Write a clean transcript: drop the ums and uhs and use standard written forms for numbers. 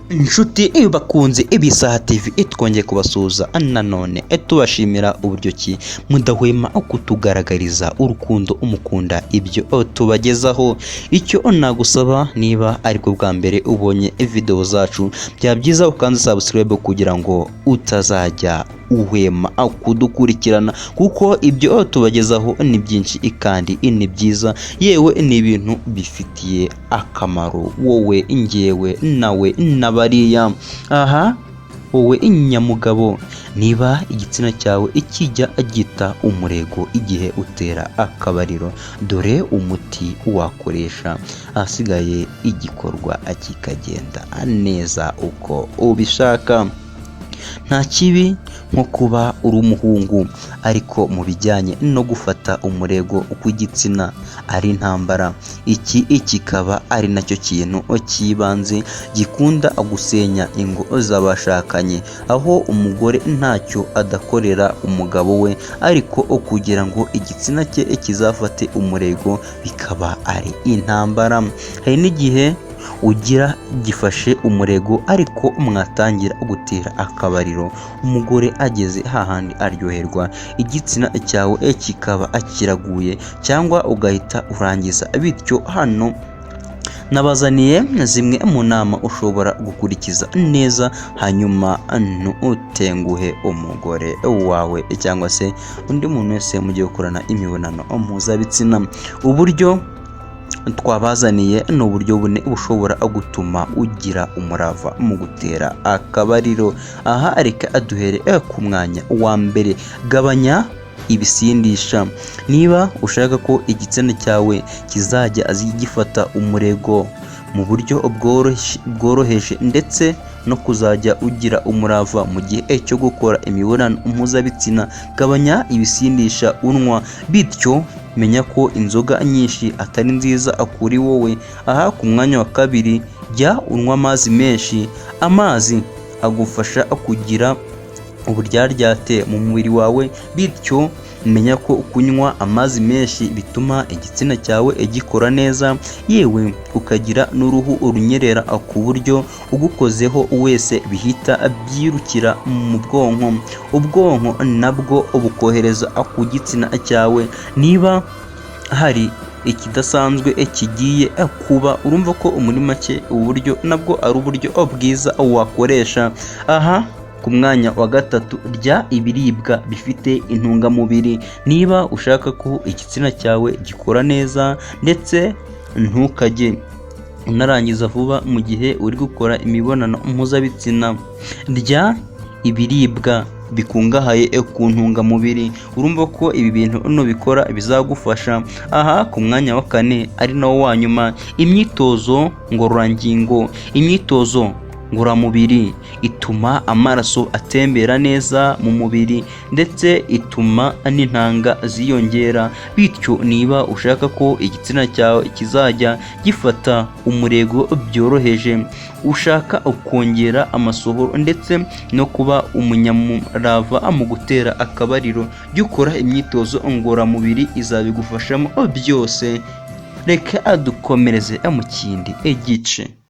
Inshuti bakunze Ibisaha TV, twongeye kubasuhuza nanone, tubashimira uburyo ki mudahwema kutugaragariza urukundo umukunda ibyo tubagezaho. Icyo nagusaba, niba aribwo bwa mbere ubonye video zacu, byaba byiza ukanze subscribe kugira ngo utazajya uhwema kudukurikirana, kuko ibyo tubagezaho ni byinshi kandi ni byiza, yewe ni ibintu bifitiye akamaro wowe, ngewe, nawe n'abariya. Aha wowe nyamugabo, niba igitsina cyawe kijya gita umurego igihe utera akabariro, dore umuti wakoresha, ahasigaye igikorwa kikagenda neza uko ubishaka. Nta kibi nko kuba uri umuhungu ariko mu bijyanye no gufata umurego kw'igitsina ari intambara. Iki kikaba ari nacyo kintu cy'ibanze gikunda gusenya ingo z'abashakanye, aho umugore ntacyo adakorera umugabo we, ariko kugira ngo igitsina cye kizafate umurego bikaba ari intambara. Hari n'igihe ugira gifashe umurego, ariko mwatangira gutera akabariro, umugore ageze hahandi aryoherwa, igitsina cyawe kikaba kiraguye cyangwa ugahita urangiza. Bityo hano nabazaniye zimwe mu nama ushobora gukurikiza neza, hanyuma ntutenguhe umugore wawe cyangwa se undi muntu wese mugiye gukorana imibonano mpuzabitsina. Uburyo twabazaniye ni uburyo bune bushobora gutuma ugira umurava mu gutera akabariro. Aha reka duhere ku mwanya wa mbere: gabanya ibisindisha. Niba ushaka ko igitsina cyawe kizajya gifata umurego mu buryo bworoheje ndetse no kuzajya ugira umurava mu gihe cyo gukora imibonano mpuzabitsina, gabanya ibisindisha unywa. Bityo menya ko inzoga nyinshi atari nziza kuri wowe. Aha ku mwanya wa kabiri, jya unywa amazi menshi. Amazi agufasha kugira uburyaryate mu mubiri wawe, bityo menya ko kunywa amazi menshi bituma igitsina cyawe gikora neza, yewe ukagira n'uruhu runyerera ku buryo ugukozeho wese bihita byirukira mu bwonko, ubwonko nabwo bukohereza ku gitsina cyawe niba hari ikidasanzwe kigiye kuba. Urumva ko muri make ubu buryo nabwo ari uburyo bwiza wakoresha. Aha ku mwanya wa gatatu, rya ibiribwa bifite intungamubiri. Niba ushaka ko igitsina cyawe gikora neza ndetse ntukajye unarangiza vuba mu gihe uri gukora imibonano mpuzabitsina, rya ibiribwa bikungahaye ku ntungamubiri. Urumva ko ibi bintu nubikora bizagufasha. Aha ku mwanya wa kane, ari nawo wa nyuma, imyitozo ngororangingo. Imyitozo ngororamubiri ituma amaraso atembera neza mu mubiri, ndetse ituma n'intanga ziyongera. Bityo niba ushaka ko igitsina cyawe kizajya gifata umurego byoroheje, ushaka kongera amasohoro ndetse no kuba umunyamurava mu gutera akabariro, jya ukora imyitozo ngororamubiri, izabigufashamo byose. Reka dukomereze mu kindi gice.